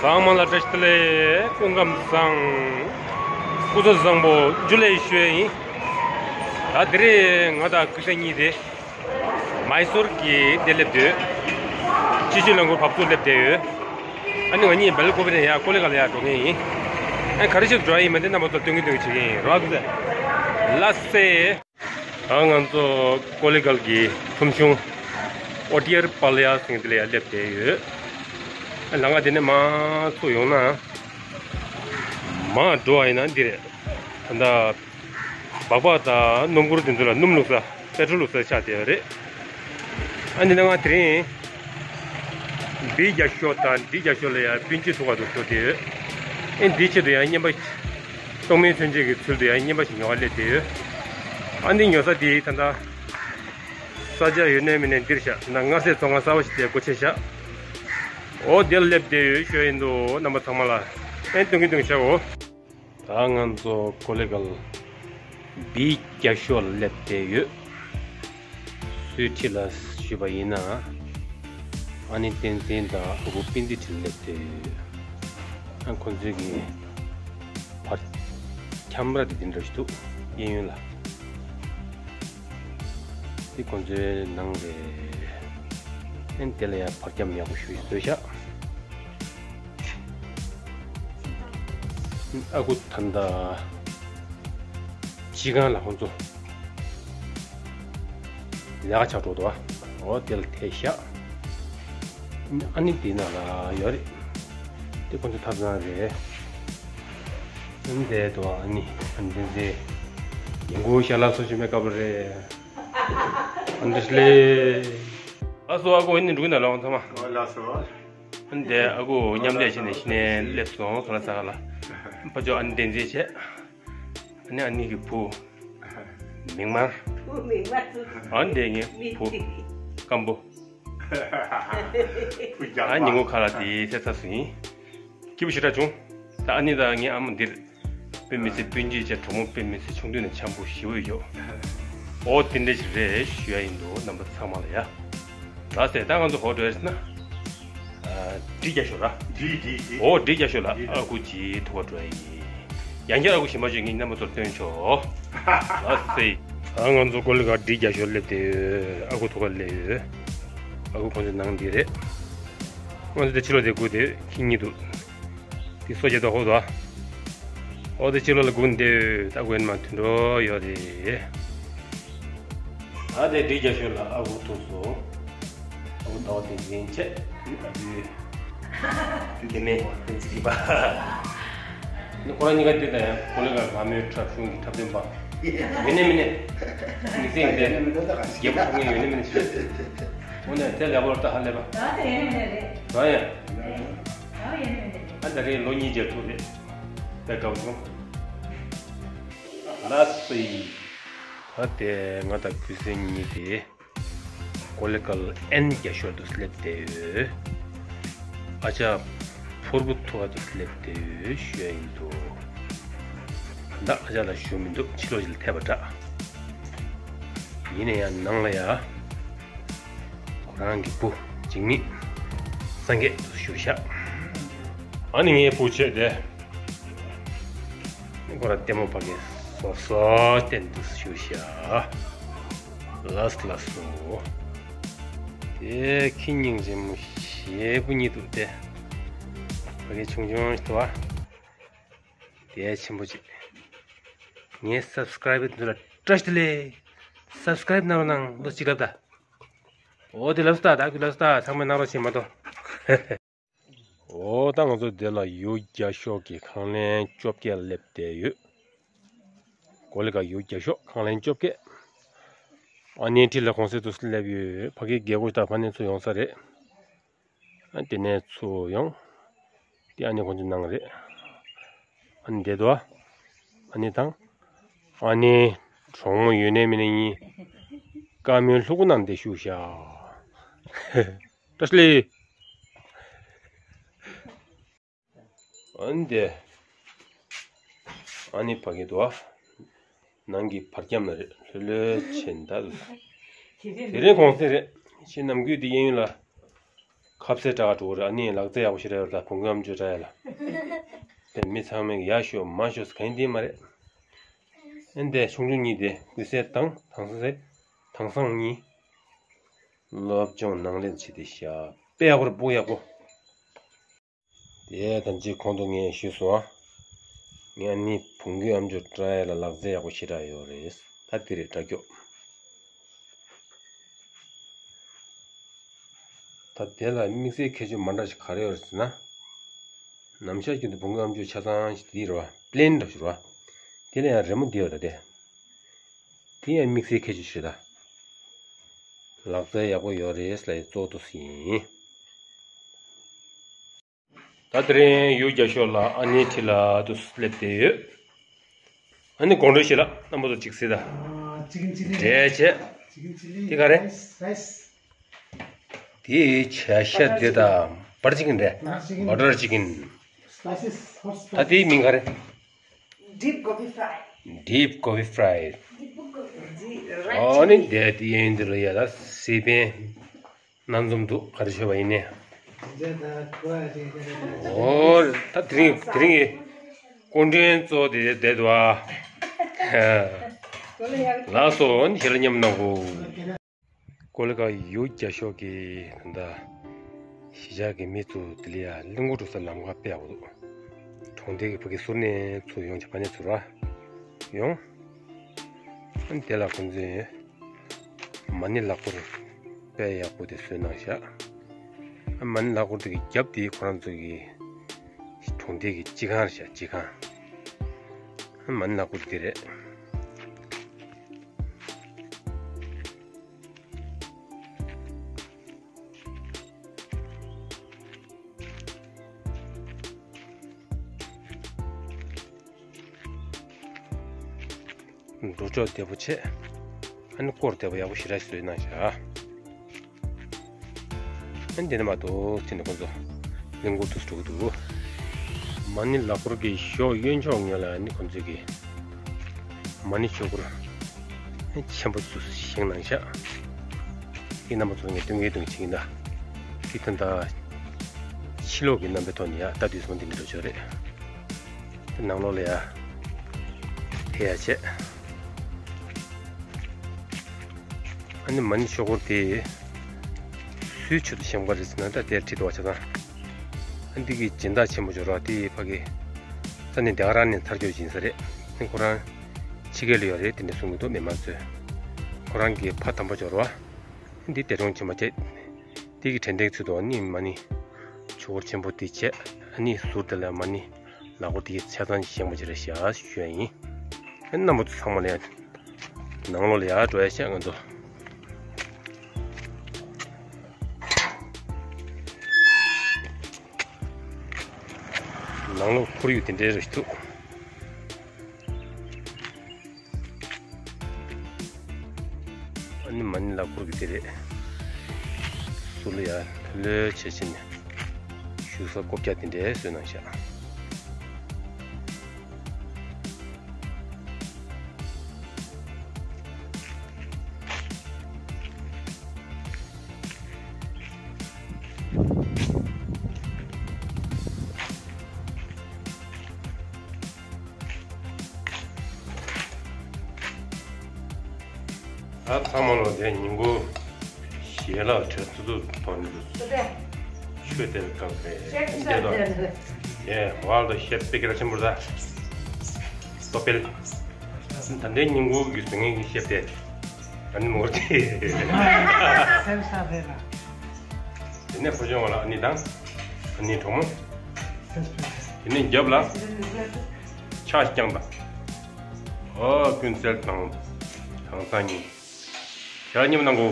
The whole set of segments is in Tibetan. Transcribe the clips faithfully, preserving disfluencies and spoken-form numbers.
ཚང་མ་ལ་བཀྲ་ཤིས་བདེ་ལེགས། སྐུ་ཁམས་བཟང་། སྐུ་གཟུགས་བཟང་པོ། ཇུ་ལེ་ཞུ་ཡ་ཡིན། ད་དེ་རིང་ང་དང་ཁུ་སིམ་གཉིས་དེ་མའི་སོར་གྱི་དེ་སླེབས་དུས་སྤྱི་སྤྱོད་རླངས་འཁོར་བབས་ཚུགས་སླེབས་བསྡད་ཡོད། ཨ་ནི་ང་གཉིས་སྦེལ་ཀོབ་ནས་ཡར་ཀོ་ལི་གྷལ་ལ་ཡར་འགྲོ་མཁན་ཡིན། ཨ་ག་རེ་བྱེད་འགྲོ་ཡ་ཡིན་མིན་དེ་རྣམ་པ་ཚོར་སྟོན་གི་སྟོན་གི་བྱེད་ཀྱི་ཡིན། རོགས་ཟེར། ལགས་སེ། ད་ང་ཚོ་ཀོ་ལི་གྷལ་གྱི་ཁྲོམ་གཞུང་ཨོ་ཏི་ཡར་པཱ་ལ་ཡ་ཟེར་དེ་ལ་ཡར་སླེབས་བསྡད་ཡོད། ཨ་ལམ་ཁ་དེ་ནས་མར་ཚུར་ཡོང་ན། མར་འགྲོ་བ་ཡིན་ན་འདི་རེད། ད་ལྟ་སྦག་སྦག་དང་སྣུམ་འཁོར་དེ་ཚོ་ལ་སྣུམ་བླུགས་ས། པེ་ཊྲོལ་བླུགས་ས་ཆགས་བསྡད་ཡོད་རེད། ཨ་ནི་ང་དེ་རིང་བི་རྒྱ་ཤོག་དང་ཌི་རྒྱ་ཤོག་ལ་ཡང་སྤུན་མཆེད་ཐུག་ག་འདུག་ཟེར་དེ་ཡོད། ཨེ་འདིའི་ཆེད་དུ་ཡང་རྔན་པ། གཏོང་མིན་མཚོན་ཆེད་ཀྱི་ཚུལ་དུ་ཡང་རྔན་པ་ཞིག་ཉོ་ག་སླེབས་བསྡད་ཡོད། ཨ་ནི་ཉོ་ས་དེ་ད་ལྟ་ས་ཆ་ཡོད་ནའི་མེད་ནའི་འདིར་བཞག་ན། མངར་ཟས་བཙོང་ཁང་གསར་པ་ཞིག་དེ་སྒོ་ཕྱེ་བཞག་འོ་དེར་སླེབས་བསྡད་ཡོད་ཞུ་ཡ་ཡིན་འདུག་རྣམ་པ་ཚང་མ་ལ། ཨེ་སྟོན་གི་སྟོན་གི་བཞག་འོ། ད་ང་ཚོ་ཀོ་ལི་གྷལ་བི་རྒྱ་ཤོག་ལ་སླེབས་བསྡད་ཡོད། སུའི་ཁྲི་ལ་ཞུས་པ་ཡིན་ན། ཨ་ནེ་བསྟན་འཛིན་དང་ཨ་ཁུ་སྤུན་ཟླའི་ཁྲི་ལ་སླེབས་བསྡད་ཡོད། ཨ་ཁོ་ཚོའི་གི་བར་ཁྱམས་ར་དེ་འདི་འདྲ་ཞིག་འདུག་གཡས་གཡོན་ལ། འདི་ཁོ་ཚོའི་ནང་རེད། ཨ་ནི་དེ་ལ་ཡང་བར་ཁྱམས་ཡག་པོ་ཞིག་བཟོས་ཤག་ཨ་ཁུ་ད་ལྟ་སྤྱི་ཁང་ལ་ཁོང་ཚོ་ལས་ཀ་བྱ་འགྲོ་འདུག་ཨ། འོ་དེ་ལ་ཐད་ཤག་ཨ་ནི་དེ་ནང་ལ་ཡོད་རེད། དེ་ཁོང་ཚོ་ཐབ་ཚང་རེད། ཨ་ནི་དེ་འདུག་ཨ་ནི་ཨ་ནི་དེ་ཚེ་ཡིན་གོ་ཤ་ལ་སོ་ཞིག་མེད་ཀ་བ་རེད། ཨ་འདྲ་ལེ། ཨ་སོ་ཨ་ཁུ་ཨ་ནི་འགྲོ་གི་ན་ལོང་ཚང་མ། ཨོ་ལགས་སོ། ཨ་ནི་དེ་ཨ་ཁུ་མཉམ་ལས་བྱས་ནས་གཞི་ནས་སླེབས་སོང་། ཁོ་ལ་ཚ་ག་ལ་ཕ་ཇོ་ཨ་ནི་བསྟན་འཛིན་བྱས། ཨ་ནི་ཨ་ནི་གི་བུ་མིག་དམར། བུ་མིག་དམར་ཚུ། ཨ་ནི་དེ་ངའི་བུ་སྐམ་པོ། ཨ་ཉིན་གུང་ཁ་ལག་དེ་ཚེ་ཚ་སུ་ཡིན། སྐྱིད་པོ་ཞེ་དྲག་བྱུང་། ད་ཨ་ནི་དང་ངའི་ཨ་མ་འདིར། དཔེ་མི་སྲིད་སྤུན་མཆེད་བྱས། གྲོགས་མོ་དཔེ་མི་སྲིད་ཆུང་དུས་ནས་འཆམ་པོ་ཞེ་པོ་ཡོད། ཨོ་དེ་འདྲ་ཞིག་རེད་ཞུ་ཡ་ཡིན་འདུག་རྣམ་པ་ཚང་མ་ལ་ཡ། ལགས་སེ། ད་ང་ཚོ་ཧོ་འགྲོ་ཡ་ཟེར་ན། ཨ་ཌི་རྒྱ་ཤོག་ར། ཌི་ཌི་ཌི། ཨོ་ཌི་རྒྱ་ཤོག་ལ་ཨ་ཁུ་ཅིག་ཐུག་ག་འགྲོ་ཡ་ཡིན། ཡང་བསྐྱར་ཨ་ཁུ་ཞིམ་པ་བྱོས། ངས་རྣམ་པ་ཚོར་སྟོན་ཆོག་ལགས་སེ། ད་ང་ཚོ་ཀོ་ལི་གྷལ་ཌི་རྒྱ་ཤོག་སླེབས་བསྡད་ཡོད། ཨ་ཁུ་ཐུག་ག་སླེབས་ཡོད། ཨ་ཁུ་ཁོང་ཚོའི་ནང་འདི་རེད། ང་ཚོ་དེ་ཕྱི་ལོགས་དེ་སྒུག་བསྡད་ཡོད། ཁྱེད་གཉིས་འདུག་དེ་སོ་བརྒྱད་དོ་ཧོ་དོ། ཨོ་དེ་ཕྱི་ལོགས་ལ་སྒུག་བསྡད་ཡོད། ད་ཁོ་ཡན་མ་དུད་འགྲོ་ཡོད་རེད། ད་དེ་ཌི་རྒྱ་ཤོག་ལ་ཨ་ཁུ་ཐུག་སོང་། ཨ་ཁུ་ཟླ་བ་བསྟན་འཛིན་བྱས། ཨ་ཁུ་སྐྱེ་དམན་བསྟན་འཛིན་པ། ནི་ཁོ་རང་གཉིས་ཀ་དེ་དང་ཡང་ཀོ་ལི་གྷལ་ལྷ་མོའི་འཁྲབ་གཞུང་གི་འཁྲབ་སྟོན་པ། ཡོད་ནི་མེད་ནི། མི་ཚེ་ཡིན་ཏེ། རྒྱལ་པོ་ཐོབ་མཁན་ཡོད་ནི་མེད་ནི་ཞིག་འོ་ནས་དེ་ལས་པོར་ད་ཧ་ལས་པ། ད་དེ་ཡོད་ནི་མེད་ནི་རེད། ད་ཡང་། ད་ཡོད་ནི་མེད་ནི་རེད། ཨ་ད་རེས་ལོ་གཉིས་རྗེས་ཐུག་རེད། དཔེ་དགའ་བོ་བྱུང་། ལགས་སེ། ད་དེ་ང་དང་ཁུ་སིམ་གཉིས་དེ་ཀོ་ལི་གྷལ་ཨེན་རྒྱ་ཤོག་ཏུ་སླེབས་བསྡད་ཡོད། ཨ་ཅག་ཕུར་བུ་ཐུག་ག་ཏུ་སླེབས་བསྡད་ཡོད་ཞུ་ཡ་ཡིན་འདུག་ད་ཨ་ཅག་ལ་ཞུ་མི་འདུག་ཕྱི་ལོགས་ཤིག་ལ་ཐེབས་པ་འདྲ། ཡིན་ན་ཡང་ནང་ལ་ཡ། ཁོ་རང་གི་བུ་འཇིགས་མེད་སངས་རྒྱས་དུ་ཞུ་ཤག་ཨ་ནི་ངའི་བུ་བྱས་ཏེ། ཁོ་རང་ལྟད་མོ་ཕ་གི་སོ་སོ་བསྟན་དུ་ཞུ་ཤག་ལགས་ལགས་སོ། དེ་ཁྱི་སྙིང་རྗེ་མོ་ཞེ་པོ་གཉིད་འདུག་སྟེ། ཕ་གི་ཆུང་ཆུང་ཞིག་འདུག་ཨ། དེ་ཆེན་པོ་ཅིག་ངའི་སབ་སི་ཀ་རའི་བར་འདི་ལ་བཀྲ་ཤིས་བདེ་ལེགས། སབ་སི་ཀ་རའི་བར་གནང་རོགས་གནང་། ལོ་གཅིག་ལབ་ད། འོ་དེ་ལབ་སོང་ད། ད་ཁུ་ལབ་སོང་ད། ཚང་མས་གནང་རོགས་བྱེད་མ་གཏོགས། འོ་ད་ང་ཚོ་དེ་ལ་ཡུལ་རྒྱ་ཤོག་གི་ཁང་ལན་བཅོ་བརྒྱད་སླེབས་བསྡད་ཡོད། ཀོ་ལི་གྷལ་ཡུལ་རྒྱ་ཤོག་ཁང་ལན་བཅོ་བརྒྱད། ཨ་ནེ་ཁྲི་ལ་གོང་གསལ་དུ་སླེབས་ཡོད། ཕ་གི་རྒྱལ་སྒོ་དང་ཕ་ནས་ཚུར་ཡོང་ས་རེད། ཨ་དེ་ནས་ཚུར་ཡོང་། དེ་ཨ་ནེ་ཁོང་ཚོའི་ནང་རེད། ཨ་ནེ་བསྡད་འདུག་ཨ་ནེ་དང་། ཨ་ནེ་གྲོགས་མོ་ཡོད་ནའི་མེད་ནའི་གཉིས། བཀའ་མོལ་ལྷུག་པོ་གནང་བསྡད་བཞུགས་ཤག་བཀྲ་ཤིས་བདེ་ལེགས། ཨ་ནི་དེ། ཨ་ནི་ཕ་གི་འདུག་ནང་གི་བར་ཁྱམས་ལ་རེད། ལྷོད་ལྷོད་བྱས་ད། དེ་རིང་གུང་སེང་རེད། ཕྱི་ནམ་རྒྱུན་དེ་གཡས་གཡོན་ལ། ཁ་ ཁ་ཟས་དྲག་འགྲོ་གི་རེད། ཨ་ནི་ལག་རྩལ་ཡག་པོ་ཞེ་དྲག་ཡོད་རེད། ད་བོང་གུ་ཨ་མཆོག་དྲག་ཡ་ལ། དེ་མི་ཚང་མས་ཡག་ཤོག་མང་ཤོག་ཟེར་ག་ཡིན་དེ་མ་རེད། ཨ་ནི་དེ་ཆུང་ཆུང་གཉིས་དེ་ཀུན་གསལ་དང་དྭངས་གསལ། དྭངས་སང་གཉིས་སློབ་སྦྱོང་ནང་ལེན་བྱས་ཏེ་བཞག་དཔེ་ཡག་པོ་རེད། སྤུ་གུ་ཡག་པོ། དེ་དང་གཅིག་གོང་དུ་ངས་ཞུས་སོང་ཨ། ངས་ཨ་ནི་བོང་གུ་ཨ་མཆོག་དྲག་ཡ་ལ་ལག་རྩལ་ཡག་པོ་ཞེ་དྲག་ཡོད་རེད། ད་དེ་རེད་དྲག་སྐྱོ། ད་དེ་ལ་དམིགས་བསལ་ཁྱད་ཆོས་མ་འདྲ་ཞིག་ག་རེ་ཡོད་རེད་ཟེར་ན། ནམ་ཞག་རྒྱུན་དུ་བོང་གུ་ཨ་མཆོག་ཆ་ཚང་ཞིག་དེ་རེད་བ། པི་ལེན་འདྲ་ཞིག་རེད་བ། དེ་ལ་ཡང་རི་མོ་འདི་ཡོད་ད་དེ། དེ་ཡང་དམིགས་བསལ་ཁྱད་ཆོས་ཞིག་རེད་ད། ལག་རྩལ་ཡག་པོ་ཡོད་རེད་ལབ་ཡ་གཙོ་བོ་དེ་ཡིན། ད་དེ་རིང་ཡུལ་རྒྱ་ཤོག་ལ་ཨ་ནེའི་འཁྲིས་ལ་དུ་སླེབས་བསྡད་ཡོད། ཨ་ནི་དགོང་དྲོའི་ཞིག་ལ་རྣམ་པ་ཚོ་གཅིག་གཟིགས་དང་། ཅི་ཀིན་ཅི་ལི། འབྲས་བྱས། ཅི་ཀིན་ཅི་ལི། དེ་ག་རེ། རའི་སི། རའི་སི། དེ་བྱ་ཤ་དེ་དང་བ་ཊར་ཅི་ཀིན་རེད། བ་ཊར་ཅི་ཀིན། སི་པའི་སི་ཧོཊ་སི་པའི་སི། ད་དེའི་མིང་ག་རེ། ཌིབ་གོ་བི་ཕ་རའི། ཌིབ་གོ་བི་ཕ་རའི། ཨོ་ནི་དེ་དེ་ཡིན་དེ་ལ་ཡ་ད་སི་པན། སྣ་འཛོམས་འདུག་ག་རེ་བྱས་པ་ཡིན་ནའི། འོ། ད་དེ་རིང་དེ་རིང་གི་སྐུ་མགྲོན་གཙོ་བོ་དེ་བསྡད་འདུག་ཨ། ལགས་སོ། ཨ་ནི་ཞལ་ལག་མཉམ་གནང་གོ། ཀོ་ལི་གྷལ་ཡུལ་རྒྱ་ཤོག་གི་ད་ལྟ་གཞིས་ཆགས་ཀྱི་མི་ཚོ་དེ་ལ་ཡ་གླིང་སྐོར་འགྲོ་ས་ལམ་ཁ་དཔེ་ཡག་པོ་འདུག་གྲོང་སྡེ་གི་ཕ་གི་ཟུར་ནས་ཚུར་ཡོང་བྱས་ཕ་ནས་ཚུར་ར་ཡོང་། ཨ་ནི་དེ་ལ་ཁོང་ཚོས་མ་ཎི་ལག་འཁོར་དཔེ་ཡག་པོ་དེ་བཟོས་གནང་བཞག་ཨ་མ་ཎི་ལག་འཁོར་དེ་གི་རྒྱབ་དེ་ཁོ་རང་ཚོ་གི་གྲོང་སྡེ་གི་སྤྱི་ཁང་རེད་བཞག་སྤྱི་ཁང་། ཨ་མ་ཎི་ལག་འཁོར་དེ་རེད། འགྲོ་ཕྱོགས་བདེ་པོ་བྱས། ཨ་ནི་སྐོར་བདེ་པོ་ཡག་པོ་ཞེ་དྲག་ཞིག་བཟོས་གནང་བཞག་ཨ་ནི་དེ་ནས་མ་གཏོགས་དེ་ནས་ཁོང་ཚོ་གླིང་སྐོར་དུ་འགྲོ་གི་འདུག་མ་ཎི་ལག་འཁོར་གྱི་གཞོགས་གཡོན་ཕྱོགས་ངོས་ལ་ཨ་ནི་ཁོང་ཚོས་ཀྱི་མ་ཎི་ཆོས་འཁོར་ཆེན་པོ་ཚོ་བཞེངས་གནང་ཤག་ཨི་རྣམ་པ་ཚོ་ངས་སྟོན་གི་སྟོན་གི་བྱེད་ཀྱིན་གདའ། ཨི་ད་ལྟ་ཕྱི་ལོགས་ཀྱི་རྣམ་པའི་ཐོག་ནས་ཡ་ལྟ་དུས་སོང་འདི་འདྲ་འགྲོ་ཆོག་རེད། ནང་ལོགས་ལ་ཡ་ཕེབས་ཡ་བྱས། ཨ་ནི་མ་ཎི་ཆོས་འཁོར་དེ་སུའི་ཆེད་དུ་བཞེངས་པ་རེད་ཟེར་ན། ད་དེར་ཁྲིད་དུ་བ་ཆ་ཚང་། ཨ་འདི་གི་སྦྱིན་བདག་ཆེན་པོ་ཇོ་ར་དེ་ཕ་གི་ས་གནས་དེ་ག་རང་ནས་ཚར་གཅོད་ཡིན་ས་རེད། ཨ་ནི་ཁོ་རང་ཕྱི་རྒྱལ་ལ་ཡོད་རེད་དེ་འདྲ་གསུང་གི་འདུག་མི་མང་ཚོས། ཁོ་རང་གི་ཕ་དམ་པ་ཇོ་ར་བ། ཨ་འདི་འདས་གྲོངས་ཕྱིན་པ་བྱས། དེ་གི་དྲན་རྟེན་ཚུལ་དུ་ཨ་ནི་མ་ཎི་ཆོས་འཁོར་ཆེན་པོ་དེ་བྱས། ཨ་ནི་ཟུར་དེ་ལ་མ་ཎི་ལག་འཁོར་དེ་ཆ་ཚང་བཞེངས་པ་ཅིག་རེད་ཤག་ཞུ་ཡ་ཡིན། ཨ་རྣམ་པ་ཚོ་ཚང་མ་ལ་ཡ། ནང་ལོགས་ལ་ཡར་འགྲོ་ཡ་བྱས་ང་ཚོ། ནང་ལོགས་ཁོར་ཡུག་དེ་འདྲའི་རེ་ཞིག་འདུག་ཨ་ནི་མ་ཎི་ལག་འཁོར་གྱི་དེ་རེད། ཟུར་ལ་ཡ་ལྷོད་ལྷོད་བྱས་བྱས་ནས་བཞུགས་ས་སྐོར་རྒྱག་དེ་འདྲའི་བཟོས་གནང་ཤག་ད་ཚང་མ་ལོ་དེ་ཉིན་གུང་ཞལ་ལག་བྲེལ་ཚུབ་ཚུབ་གཏོང་གི་འདུག་ཆོས་དེར་སྐབས་རེ་འདས་དོ། ཡེ་ཝལ་དུ་ཤེབ་པེ་ཀེ་ར་ཆེན་པོ་ར། ཏོ་པེལ། ད་ལྟའི་ཉིན་གུང་གི་བཟོ་མཁན་གྱི་ཤེབ་དེ། ཨ་ནི་མོར་དེ། སེམས་ས་རེད་ལ། དེ་ནས་ཕོ་ཆུང་བ་ལ་ཨ་ནི་དང་། ཨ་ནི་གྲོགས་མོ། དེ་ནས་རྒྱབ་ལ། ཕྱག་བརྐྱངས་པ། ཨོ་ཀུན་གསལ་དང་། དྭངས་སང་གཉིས། ཞལ་མཉམ་གནང་གོ།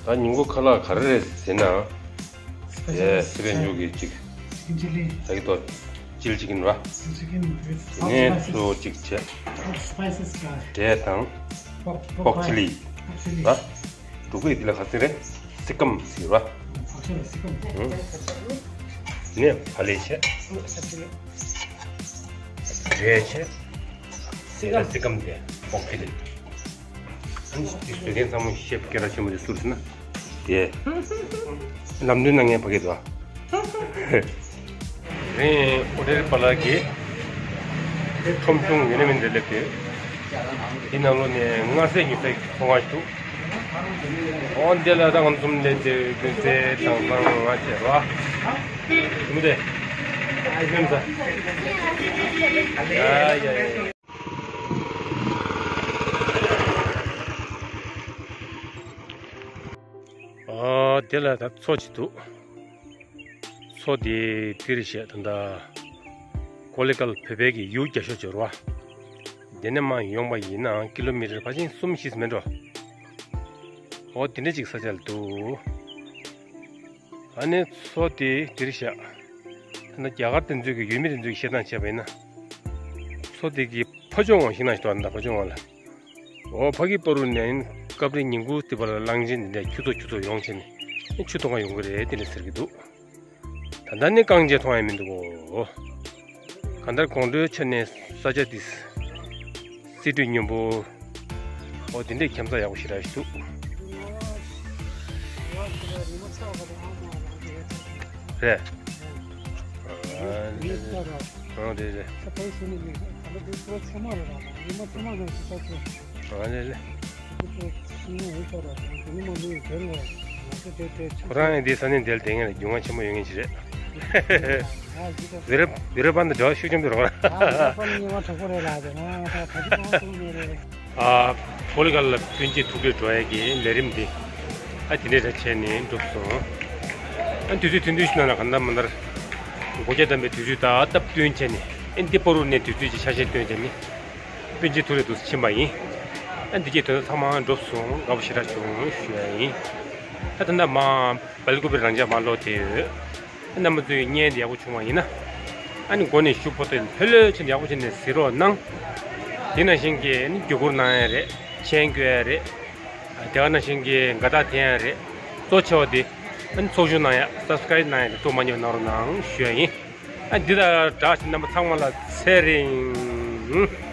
ད་ཉིན་གུང་ཁ་ལག་ག་རེ་རེད་ཟེར་ན། དེ་སི་པན་མཇུག་གི་གཅིག་ད་གི་ཏོ་ཅིལ་ཅི་ཀིན་ར། དེ་ནས་གཙོ་བོ་གཅིག་བྱས། འབྲས་དང་། པོག་ཅི་ལི། ར། འབྲུ་གུ་ཡི་དེ་ལ་ག་ཚོད་རེད། སི་ཀམ་ཟེར་ར། དེ་ནས་བ་ལེ་བྱས། འབྲས་བྱས། སི་ཀམ་དེ་པོག་ཅི་ལི། ཨ་ནི་དེ་བཟོ་མཁན་ཚང་མ་ཤེབ་སྐད་གྲགས་ཆེན་པོ་དེ་ཟུར་ཟིན་ན། དེ། ལམ་སྟོན་གནང་མཁན་ཕ་གི་འདུག་ཨ། རིང་ཨོ་ཏེ་རི་པ་ལགས་ཀྱིས་ཁྲོམ་གཞུང་ཡུན་ནི་མིན་འདི་སླེབས་ཏེ། འདི་ནང་ལོགས་ནས་མངར་ཟས་ཉོ་སའི་ཚོང་ཁང་ཞིག་འདུག་ཨོ་འདི་ལ་ད་ང་ཚོ་གསུམ་སླེབས་ཏེ་རྒྱུ་རྫས་དང་ཚང་མ་བྱས་རོགས། མུ་དེ། ཨ་ཡ་ཡ་ཡ། ཨ། དེ་ལ་ད་མཚོ་ཅིག་འདུག་མཚོ་དེ་དེ་རེད་ཤག་ད་ལྟ་ཀོ་ལི་གལ་བོད་པའི་གི་ཡུལ་རྒྱ་ཤོག་ཅིག་རེད་བ། དེ་ནས་མར་ཡོང་པ་ཡིན་ན་ཀི་ལོ་མི་ཊར་ཕལ་ཆེར་གསུམ་བཞི་མིན་འགྲོ། འོ་དེ་འདྲ་ཅིག་ས་ཆ་ལ་འདུག་ཨ་ནི་མཚོ་དེ་དེ་རེད་ཤག་ད་ལྟ་རྒྱ་གར་དེ་ཚོའི་གི་ཡུལ་མི་དེ་ཚོའི་གི་བཤད་སྟངས་བྱས་པ་ཡིན་ན། མཚོ་དེ་གི་ཕ་ཕྱོགས་ངོས་ཤིང་ན་ཞིག་འདུག་ད་ཕ་ཕྱོགས་ངོས་ལ། འོ་ཕ་གི་པ་རུ་ནས་སྐབས་རེ་ཉིན་གུང་དེ་བར་ལ་གླང་ཆེན་དེ་འདྲ་ཁྱུ་ཚོགས་ཁྱུ་ཚོགས་ཡོང་བྱས་ནས་ཆུ་འཐུང་ག་ཡོང་གི་རེད་དེ་འདྲ་ཟེར་གི་འདུག་ད་ལྟ་ནི་རྐང་རྗེས་མཐོང་ཡ་མི་འདུག་གོ་གང་ལྟར་དགོང་དྲོའི་ཆ་ནས་ས་ཆ་འདི་སི་ཏུས་སྙོམས་པོ། འོ་དེ་འདྲའི་འཁྱམ་ས་ཡག་པོ་ཞེ་དྲག་ཞིག་འདུག་རེད། ཨ་རེད་རེད། ཨ་རེད་རེད། ཨ་རེད་རེད། ཁོ་རང་ཡང་འདི་ས་གནས་འདིར་བསྡད་མཁན་ལ་རྒྱུས་མངའ་ཆེན་པོ་ཡོད་མཁན་ཞིག་རེད། བི་ར་བི་ར་པན་དང་འབྲེལ་བ་ཤུགས་ཆེན་པོ་ཡོད་རེད་པ། ཨ། ཀོ་ལི་གལ་ལ་སྤུན་མཆེད་ཐུག་འཕྲད་འགྲོ་ཡ་གི་ལས་རིམ་འདི་ཨ་དེ་འདྲས་འདྲ་བྱས་ནས་འགྲུབ་སོང་། ཨ་དུས་ཚོད་ཐུང་ཐུང་ཞིག་ནང་ལ་གང་ལྟར་མ་ལྟར་སྒོ་རྒྱ་བསྡམས་པའི་དུས་ཚོད་ད་སྟབས་བསྟུན་བྱས་ནས་ཨ་འདི་པ་རུ་ནས་དུས་ཚོད་ཀྱི་ཆ་ཤས་བསྟུན་བྱས་ནས། སྤུན་མཆེད་ཐུག་འཕྲད་དུ་ཕྱིན་པ་ཡིན། ཨ་འདི་གའི་དོན་དག་ཚང་མ་འགྲུབ་སོང་། དགའ་པོ་ཞེ་དྲག་བྱུང་ཞུ་ཡ་ཡིན། ཨ་ད་ལྟ་མ་སྦེལ་ཀོབ་པའི་རང་འཇགས་མ་ལོག་དེ་ཡོད། ཨ་རྣམ་པ་ཚོས་བརྙན་དེ་ཡག་པོ་བྱུང་བ་ཡིན་ན། ཨ་ནི་མགོ་ནས་གཞུག་བར་དུ་ལྷོད་ལྷོད་བྱས་ནས་ཡག་པོ་བྱས་ནས་གཟིགས་རོགས་གནང་། དེ་ནང་བཞིན་གྱི་ཨ་ནི་བརྒྱུད་སྐུར་གནང་ཡ་རེད། མཆན་བཀོད་ཡ་རེད། ཨ་དེ་ག་ནང་བཞིན་གྱི་དགའ་རྟགས་འཐེན་ཡ་རེད། གཙོ་ཆེ་བ་དེ་ཨ་ནི་ཚོགས་ཞུགས་གནང་ཡ་སབ་སི་ཀ་རེབ་གནང་ཡ་དེ་ཐུགས་མ་མཉེས་པ་གནང་རོགས་གནང་ཞུ་ཡ་ཡིན། ཨ་འདི་དང་སྦྲགས་བྱས་རྣམ་པ་ཚང་མ་ལ་ཚེ་རིང་།